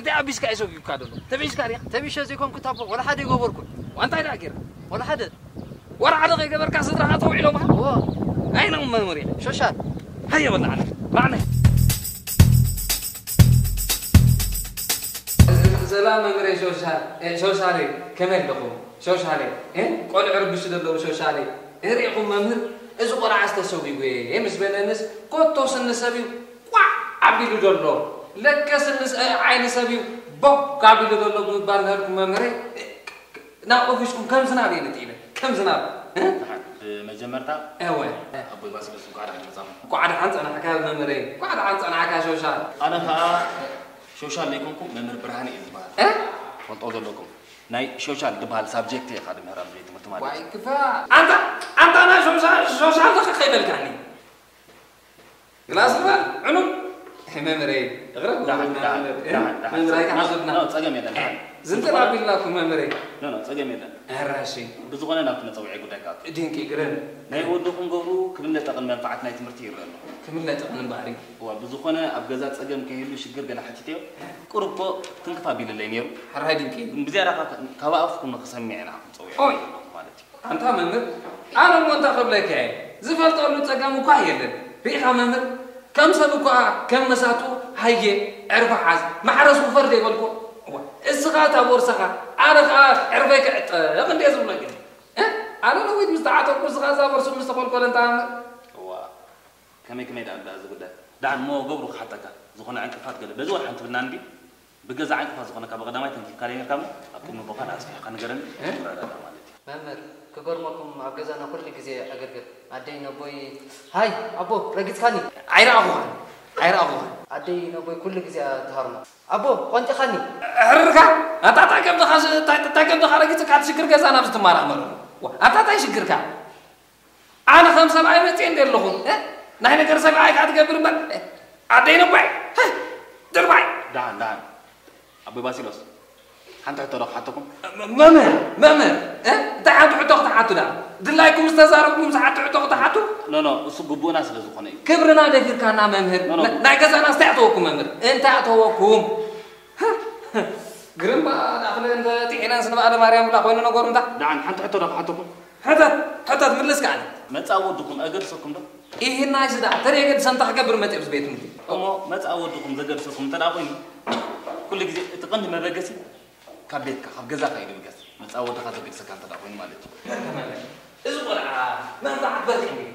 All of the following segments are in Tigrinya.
እንታይ ኣቢስካ እዩ ሰጉካ ዘሎ? ተቢስካ ዲኻ? ተቢሸ ዘይኮንኩ ታቦ፣ ወላ ሓደ ይገበርኩ። ዋንታይ ደኣ ጌርካ? ወላ ሓደ። ወላ ሓደ ከይገበርካ ስድራኻ ተውዒሎማ? እዎ። ኣይኖም መምርያ። ሾሻል። ሃየ በላ ዓለ። ራዕነ። ሰላም መምሬ ሾሻል። እ፣ ሾሻሌ፣ ከመይ ኣለኹም? ሾሻሌ፣ እ? ቆልዑ ርብሽ ዘለዉ ሾሻሌ። እ፣ ርኢኹም መምህር፣ እዚ ቆልዓ ዝተሰጉጉ እየ ምስ በለንስ፣ ኮቶ ስኒ ሰብ እዩ ቋዕ ኣቢሉ ዘሎ። ለከስ ንስ፣ እ፣ ዓይኒ ሰብ እዩ ቦግ ኣቢሉ ዘሎ ብምባል ነርኩም መምህረይ፣ እ፣ ናብ ኦፊስኩም ከም ዝናብ እየ ልጥኢለ፣ ከም ዝናብ። እ? ብመጀመርታ እወ። ኣቦይ ባስለስ እንኳዕ ደሓን መጻኹም። እንኳዕ ደሓን ጸናሕካ መምህረይ፣ እንኳዕ ደሓን ጸናሕካ ሾሻል። ኣነ ኸኣ ሾሻል ዘይኮንኩ መምህር ብርሃነ እየ ዝበሃል። እ? ፈልጦ ዘለኩም ናይ ሾሻል ዝበሃል ሳብጀክት እየ ኻድ ምህር ኣብዚ ቤት ትምህርቲ ማለት ዋይ እዩ። ክፋ። ኣንታ፣ ኣንታ ናይ ሾሻል፣ ሾሻል ተኸ ከይበልካኒ። ግላስ በል፣ ዕኑም። መምህረይ፣ እግረ ደሓን፣ ደሓን፣ መምህር፣ ደሓን፣ ደሓን። መምህር ኣይትሓስብና። ኖ፣ ኖ፣ ጸገም የለን፣ ደሓን። ዝንጥል ኣቢልናኩም መምህረይ። ኖ፣ ኖ፣ ጸገም የለን። ኣራሺ። ብዝኾነ ናብቲ መጸውዒ ጉዳይ ካብ ድንቂ እግርን። ናይ ወድኹም ገብሩ ክብን ለጠቕን መንፋዓት ናይ ትምህርቲ ይረአ ኣሎ። ክብን ለጠቕን እምበኣር እዩ። እዋ፣ ብዝኾነ ኣብ ገዛ ጸገም ከይህሉ ሽግር ገለ ሓቲተዮ። ቁሩብ እኮ ትንክፍ ኣቢሉለይ ነይሩ። ሕራይ ድንቂ። ግን ብዝያዳ ካብ፣ ካብ ኣፍኩም ንኽሰምዕ ኢና ክንጸውዕ ኦይ። ማለት እዩ። ኣንታ መምህር፣ ኣነ እሞ እንታይ ክብለካ እየ? ዝፈልጠሉ ጸገም እኳ የለን። ርኢኻ መምህር፣ ከም ሰብ እኳ ከም መሳቱ ሃየ፣ ዕርፊ ሓዝ፣ ማሕረስ ውፈር ዘይበልኩ። እዋ፣ እስኻ እታ ቦርሳኻ፣ ኣነ ኸኣ ዕርፈይ ክዕጠቕ እንድየ ዝብሎ ግን። እ? ኣነ ነዊት ምስ ተዓጠቕኩ፣ እስኻ እዛ ቦርሱ ምስ ተኾልኮለ እንታ መምህር? እዋ፣ ከመይ ከመይ ደኣ ደኣ እዚ ጉዳይ? ደሓን እሞ ገብሩ ክሓተካ፣ ዝኾነ ዕንቅፋት ገለ፣ በዚ ወርሒ እንትብልና እንዲ፣ ብገዛ ዕንቅፋት ዝኾነካ ብቐዳማይ ተንኪፍካለይ ነርካ እሞ፣ ኣብ ቅድሚ ኣቦኻ ደኣ ኣስፊሕካ ንገረኒ፣ እ? ክረዳዳ ማለት እዩ። መምህር፣ ክገርመኩም ኣብ ገዛና ኩሉ ግዜ ዕግርግር። ኣደይ ነቦይ፣ ሃይ፣ ኣቦ፣ ረጊጽካኒ። ኣይረኣኹኻን፣ ኣይረኣኹኻን። ኣደይ ነቦይ ኩሉ ግዜ ትሃርሞ። ኣቦ፣ ቆንጢኻኒ። ሕርርካ፣ ኣታ እንታይ ከምዝኻ ዝ-፣ እንታይ፣ እንታይ ከምዝኻ ረጊጽካ ትሽግር ገዛ ናብዚ ትመራመረሉ። ዋ፣ ኣታ እንታይ ሽግርካ? ኣነ ከም ሰብኣይ መጽየ እንደ ኣለኹ፣ እ? ናይ ነገር ሰብኣይ ከኣ ትገብር እምበር፣ እ? ኣደይ ነቦይ፣ ህ! ድርባይ! ደሓን፣ ደሓን። ኣቦይ ባሲሎስ፣ ሓንቲ ሕቶ ዶ ክሓተኩም? መ-፣ መምህር፣ መምህር፣ እ? እንታይ ሓንቲ ሕቶ ክትሓቱ ደኣ? ድላይኩም ዝተዛረብኩም ዝሓቲ ሕቶ ክትሓቱ? ኖ፣ ኖ፣ እሱ ግቡእና ስለ ዝኾነ እዩ። ክብርና ደፊርካና መምህር። ኖ፣ ኖ። ና-፣ ናይ ገዛና እንታይ ኣተወኩም መምህር? እንታይ ኣተወኩም? ግርምባ ንኣኽለ እንተ ጥሒነን ስንበኣለ ማርያም ብላ ኮይኑ ነገሩ እንታ። ደሓን ሓንቲ ሕቶ ዶ ክሓተኩም? ሕተት፣ ሕተት፣ ምልስ ከኣኒ። መጻእ ወድኹም ኣገድሰኩም ዶ? ኢሂና እዚ ደኣ፣ ተደይ ገድሰ እንታ ክገብር መጽእ ኣብዚ ቤት ምግቢ። እሞ መጻእ ወድኹም ዘገድሰኩም እንተ ደኣ ኮይኑ፣ ኩሉ ግዜ እቲ ቀንዲ መበገሲ ካብ ቤትካ፣ ካብ ገዛኻ እዩ ዝብገስ። መጻእ ወድኻ ዘገድሰካ እንተ ደኣ ኮይኑ ማለት እዩ። በርቀመለ፣ እዚ ቆልዓ መምራዓት በርቀመለ።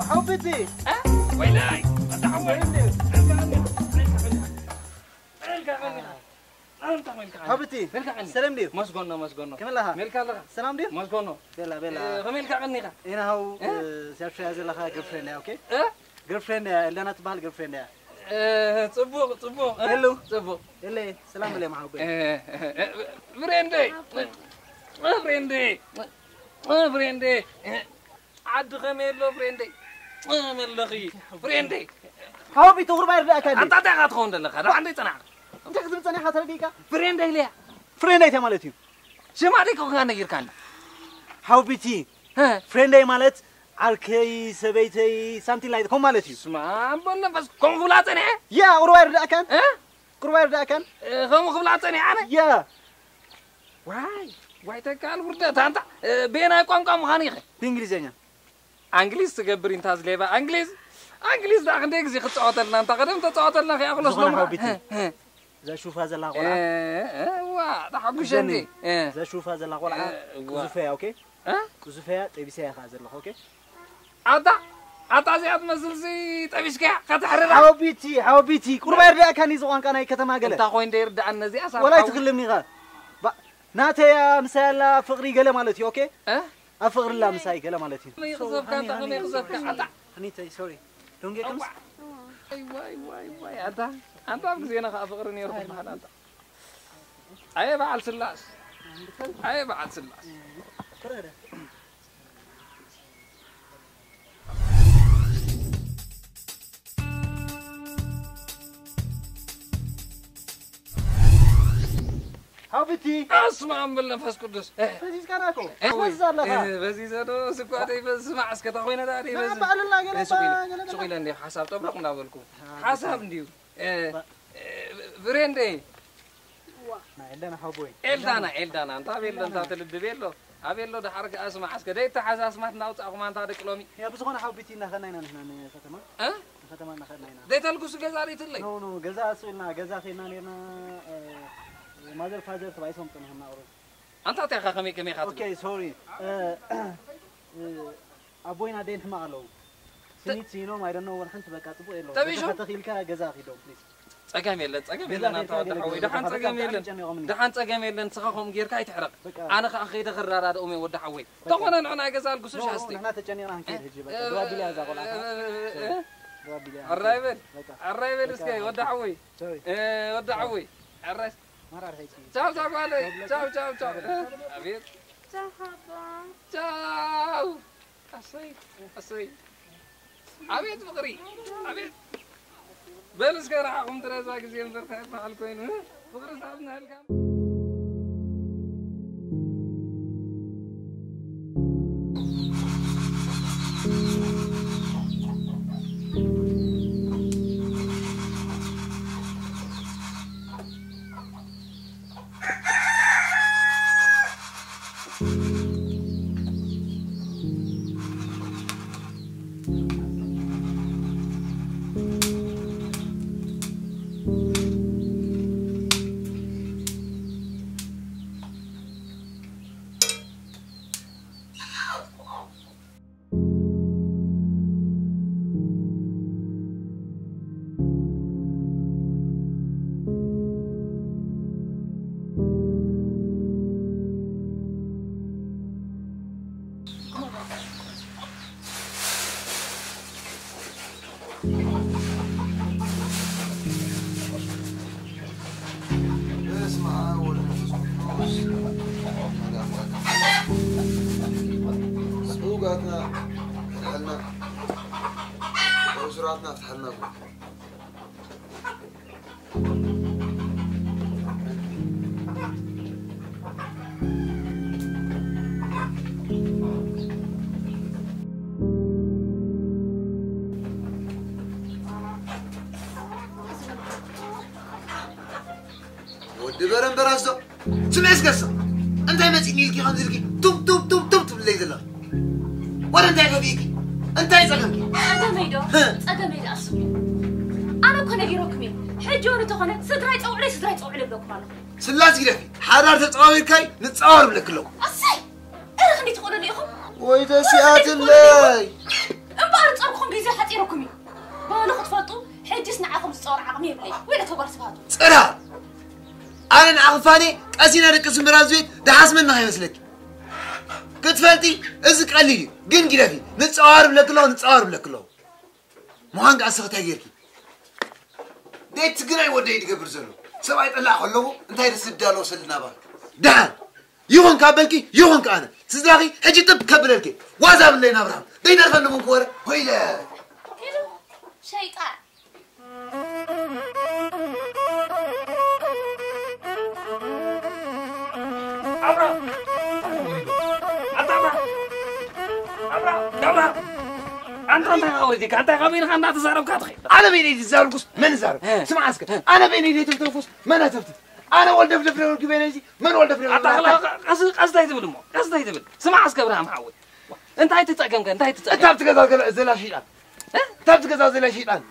ሓውብቲ ወይላይ ኣታ ሓወይ ሓብቲ ሰላም ድዩ? መስጎኖ መስጎኖ። ከመይ ኣለኻ? ሰላም ድዩ? መስጎኖ። ቤላ ቤላ። ከመይ ኢልካ ቀኒኻ? ኢና ሃው ሲያሻ ዘለኻ ገርፍሬንድ እያ ኦኬ? ገርፍሬንድ እያ ኤልዳና ትበሃል ገርፍሬንድ እያ። ጽቡቕ ጽቡቕ። ሄሎ ጽቡቕ። የለ ሰላም በለ ማሓውበ። ፍሬንደይ ፍሬንደይ ፍሬንደይ ዓዲ ከመይ ኣሎ ፍሬንደይ? መለኺ ፍሬንደይ። ሃውቢ ትኹር ባይር ደኣ ካሊ። ኣንታ እንታይ ኢኻ ትኸውን ዘለኻ? ደሓን ደይ ጸናዕካ? እንታይ ክትብል ጸኒሕካ ተረዲእካ? ፍሬንደይ ኢለያ። ፍሬንደይ እንታይ ማለት እዩ? ሽማ ደይ ኮንካ ነጊርካኒ። ሃውቢቲ። ፍሬንደይ ማለት ዓርከይ ሰበይተይ ሳምቲንግ ላይክ ከም ማለት እዩ። ስማ ኣቦ ነፈስ ከም ክብላ ጸኒሐ። ያ ቁርባ ይርዳእካን? ቁርባ ይርዳእካን? ከም ክብላ ጸኒሐ ኣነ። ያ ዋይ ዋይ ተካል ውርደት ኣንታ በየናይ ቋንቋ ምዃን ኢኸ? ብእንግሊዝኛ። ኣንግሊዝ ትገብር ኢንታ ዝሌባ ኣንግሊዝ ኣንግሊዝ ዳ ክንደይ ግዜ ክጻወተልና እንታ ቀደም ተጻወተልና ከይኣኽሎስ ዝኾነ ሎም ሓቢቲ። እዛ ሹፋ ዘላ ቆልዓ ዋ ተሓጉሸ እንዴ ዘኒ። እዛ ሹፋ ዘላ ቆልዓ እዋ። ቅዙፈያ ኦኬ እ? ቅዙፈያ ጠቢሰያ ከኣ ዘለኹ ኦኬ ኣታ ኣታ እዚኣ ትመስልሲ ጠቢስካያ ከተሕርራ ሓወቢቲ ሓወቢቲ ቁርባ ይርዳእካኒ እዚ ቋንቋ ናይ ከተማ ገለ እንታ ኮይን ደይርዳኣኒ ነዚኣ ሳብ ወላይ ሓው- ትክልምኒ ኢኻ ባ- ናተያ ምሳይ ኣላ ፍቕሪ ገለ ማለት እዩ ኦኬ እ? ኣፍቕርላ ምሳይ ገለ ማለት እዩ። ከመይ ክዘብካ ኣታ ከመይ ክዘብካ ኣታ። Anita, sorry. Don't get close. ዋይ ዋይ ዋይ ዋይ ኣታ ኣንታ ኣብ ግዜና ከዓ ፍቕሪ ነይሩ ክበሃል ኣታ ኣየ በዓል ስላስ ኣየ በዓል ስላስ ሓውብቲ ኣስማ ኣንብል መንፈስ ቅዱስ ፈዚዝካና እኮ ትፈዝዝ ኣለኻ። በዚዘ ዶ ስኳተይ በዚ ስማዕ እስከ እታ ኮይነ ዳ ደይ በዚ በዓልና ገለ ሱቕ ኢለ ገለ ሱቕ ኢለ እንዲ ሓሳብ ጠብረቕ እንዳበልኩ ሓሳብ እንድዩ ፍሬንደይ ናይ ኤልዳና ሓቦይ ኤልዳና ኤልዳና እንታ ቤሎ እንታ ትልቢ ቤሎ ኣቤሎ ደሓር ከኣ ስማዕ እስከ ደይተሓዛስማት እናውጻእኹም ኣንታ ደቂ ሎሚ ያ ብዝኾነ ሓውቢቲ እናኸድና ኢና ንሕና ንከተማ እ ንከተማ እናኸድና ኢና ዘይተልግሱ ገዛ ርኢትለይ ኖ ኖ ገዛ እሱ ኢልና ገዛ ኸድና ኔርና ማዘር ፋዘር ተባኢሶም ጽንሕና ቁሩብ ኣንታ እንታይ ኢኻ ከመይ ከመይ ኢኻ ትብል okay sorry ኣቦይን ኣደይን ሕማቕ ኣለዉ ስኒት ሲኖም ኣይደኖ ወልሓንቲ በቃ ጽቡቕ የለዉ ተቢሹ? ተኺልካ ገዛ ኺዶም ፕሊዝ ጸገም የለን ጸገም የለን ኣንታ ወዲ ሓወይ ደሓን ጸገም የለን ደሓን ጸገም የለን ንስኻ ከምኡ ጌርካ ኣይትሕረቕ ኣነ ከዓ ከይደ ክረዳድኦም እየ ወዲ ሓወይ እንተኾነ ንዑ ናይ ገዛ ኣልግሱ ሻስቲ ንሕና ተጨኒቕና ክንከይድ ሕጂ በቃ ደዋቢልያ እዛ ቆልዓ ኣራይ በል ኣራይ በል እስከ ወዲ ሓወይ ወዲ ሓወይ ኣራይ ቻው ቻው ጓለይ ቻው ቻው ቻው ኣቤት ቻው ሓባ ቻው ኣሰይ ኣሰይ ኣቤት ፍቕሪ ኣቤት በል እስከ ረሓኹም ትረዛ ግዜ እምበር እንታይ በዓል ኮይኑ ፍቕሪ ሳብናልካ ናትና ፍትሓልና። ወዲ በረምበራስ ዶ? ስምዒ እስከ፣ እንታይ መፂእኒ ኢልኪ ከምዚ ኢልኪ ቱብ ቱብ ቱብ ቱብ ትብለይ ዘለኺ? ወረ እንታይ ከፊእኪ? እንታይ ጸገምኪ? ጸገመይ ዶ? ህ። ጸገመይ ደኣ ስሙ። ኣነ እኮ ነጊረኩም እየ። ሕጂ እውን እንተኾነ ስድራይ ጸውዕለይ፣ ስድራይ ጸውዕለይ እብለኩም ኣለኹ። ስላስ ግደፊ። ሓዳር ተጸዋዊርካይ ንጸዋወር እብለኪ ኣለኹ። ኣሰይ! እረ ክንደይ ትኽእሉሉ ኢኹም? ወይ እረ ክንደይ ትኽእሉሉ ኢኹም? ተሲኣትለይ። እምበኣር ጸርኩም ግዜ ሓጺርኩም እዩ። በሉ ክትፈልጡ፣ ሕጅስ ንዓኹም ዝጸወር ዓቕሚ የብለይ። ወይ ለተጓር ስብሃቱ። ጽራ! ኣነ ንዓኺ ፋኒ ቀሲና ደቂ ስምብራ ዝቤት ደሓስመና ከይመስለኪ። ክትፈልጢ እዚ ቀሊል እዩ። ግን ግደፊ። ንጸዋወር እብለኪ ኣለኹ፣ ንጸዋወር እብለኪ ኣለኹ። ምዃን ከኣ ስኽታይ ጌርኪ። ደይ ትግራይ ወደይ ዝገብር ዘሎ። ሰብኣይ ጠላዕ ከለኹ እንታይ ደስ ዝዳሎ ሰልና ባል። ደሓን። ይኹን ካብ በልኪ፣ ይኹን ከኣ ኣነ። ስድራኺ ሕጂ ጥብ ከብለልኪ። ዋዛ ብለይ ናብርሃም። ደይ ደርፈኒ ምንኩ ወረ። ኮይለ። ሄሎ፣ ሸይጣን። ኣብራ! ኣታ ኣብራ! ኣብራ! ኣብራ! ኣንታ እንታይ ኢኻ ወሪድካ? እንታይ ካበይ ኢኻ እንዳተዛረብካ ትኸይድ? ኣነ በይነይ ዝዛረብኩስ መን ይዛረብ? እ። ስማዕ እስከ፣ እ። ኣነ በይነይ ዘይተፍተፍኩስ መን ኣተፍትፍ? ኣነ ወልደፍደፍ ነበርኩ በይነይ እዚ መን ወልደፍደፍ ኣታ ነበርኩ? ኸላ ቀስ፣ ቀስ እንታይ ትብል እሞ? ቀስ እንታይ ትብል? ስማዕ እስከ ኣብርሃም ሓወይ። እንታይ ትጸገምከ? እንታይ ትጸገም? እታ ኣብቲ ገዛ ገለ-፣ ዘላ ሸይጣን። እ? እታ ኣብቲ ገዛ ዘላ ሸይጣን።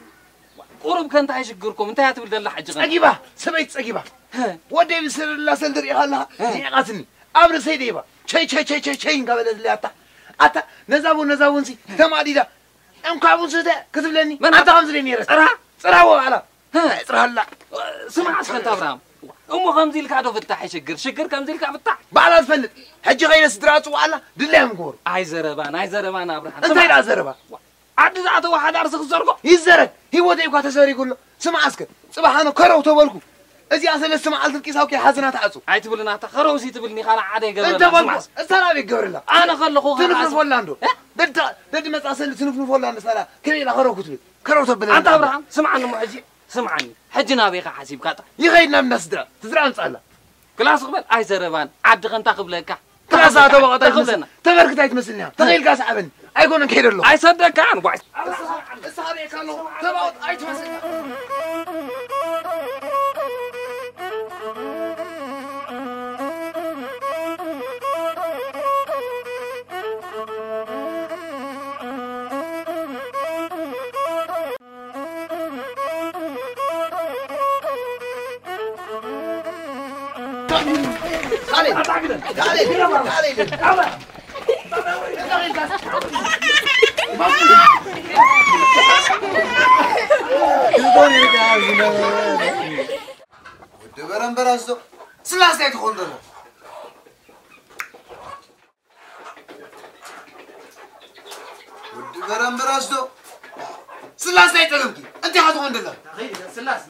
ቁሩብ ከ እንታይ ሽግርኩም? እንታይ እያ ትብል ዘላ ሕጂ ኸ? ጸጊባ፣ ሰበይቲ ጸጊባ። ህ። ወደይ ብስርላ ሰልዲ ሪኢኻ ኣለኻ? ህ። ንዒቓትኒ። ኣብ ርእሰይ ደይባ። ቸይ፣ ቸይ፣ ቸይ፣ ቸይ፣ ቸይ እንዳበለት ለያታ። ኣታ፣ ነዛ ቡን፣ ነዛ ቡንሲ፣ ተማዲዳ። እንኳ ቡን ስተ ክትብለኒ። መን ኣታ ኣታ? ከምዚ ደይ ነይረት። ጽራ? ጽራ ወ ባዕላ። ህ። ናይ ጽራ ኣላ። ስማዕ እስከ እንተ ኣብርሃም። እሞ ከምዚ ኢልካ ዶ ፍታሕ ይሽግር? ሽግር ከምዚ ኢልካ ፍታሕ? ባዕላ ትፈልጥ። ሕጂ ኸይደ ስድራ ጽዋዓላ፣ ድላዮም ክበሩ። ኣይ ዘረባን፣ ኣይ ዘረባን ኣብርሃም። እንታይ ስማዕ። ደኣ ዘረባ? ዓዲ ዝኣተወ ሓዳር ዝኽዘርጎ? ይዘረግ። ህይወተይ እኳ ተሰሪጉ ኣሎ። ስማዕ እስከ፣ ጽባሕ ኣነ ከረው ተበልኩ። እዚኣ ሰለስተ መዓልቲ ቂሳው ከይሓዝና ትዓጹ። ኣይትብልና፣ እታ ከረውሲ ትብልኒ፣ ካልእ ዓደ ይገብረላ። እንተ በልኩ፣ ስማዕ እስከ። እሳ ናበይ ክገብረላ? ኣነ ከለኹ ትንፍንፎላ እንዶ። እ? ደድ-፣ ደድ መጻ ሰሊ ትንፍንፎላ እንዶ ሳላ፣ ከመይ ኢላ ከረው ክትብል? ከረው ተብለኒ ኣንታ እንዶ። ኣብርሃም፣ ስምዓኒ እሞ ሕጂ፣ ስምዓኒ። ሕጂ ናበይ ኢኻ ሓሲብካ? ይኸይድ ናብ እንዳ ስድራ፣ ስድራ ኣምጻላ። ክላስ ክበል ኣይዘረባን፣ ዓዲ ኸንታ ክብለካ። ክላስ ኣተወ ቀጣይ ተኸብለና። ትመስል። ተበርክት ኣይትመስልንያ። ተኸይልካ ሰዓበኒ። ኣይኮነን ከይደ ኣለኹ። ኣይሰደካን፣ ጓይ። እስኻ ርእየካ ኣለኹ። ተባውጥ ኣይትመስል። ወዲ በረምበራስ ዶ ስላስ እንታይ ትኾን ዘሎ? ወዲ በረምበራስ ዶ ስላስ እንታይ ጸገምኪ? እንታይ ኢኻ ትኾን ደላ? ስላስ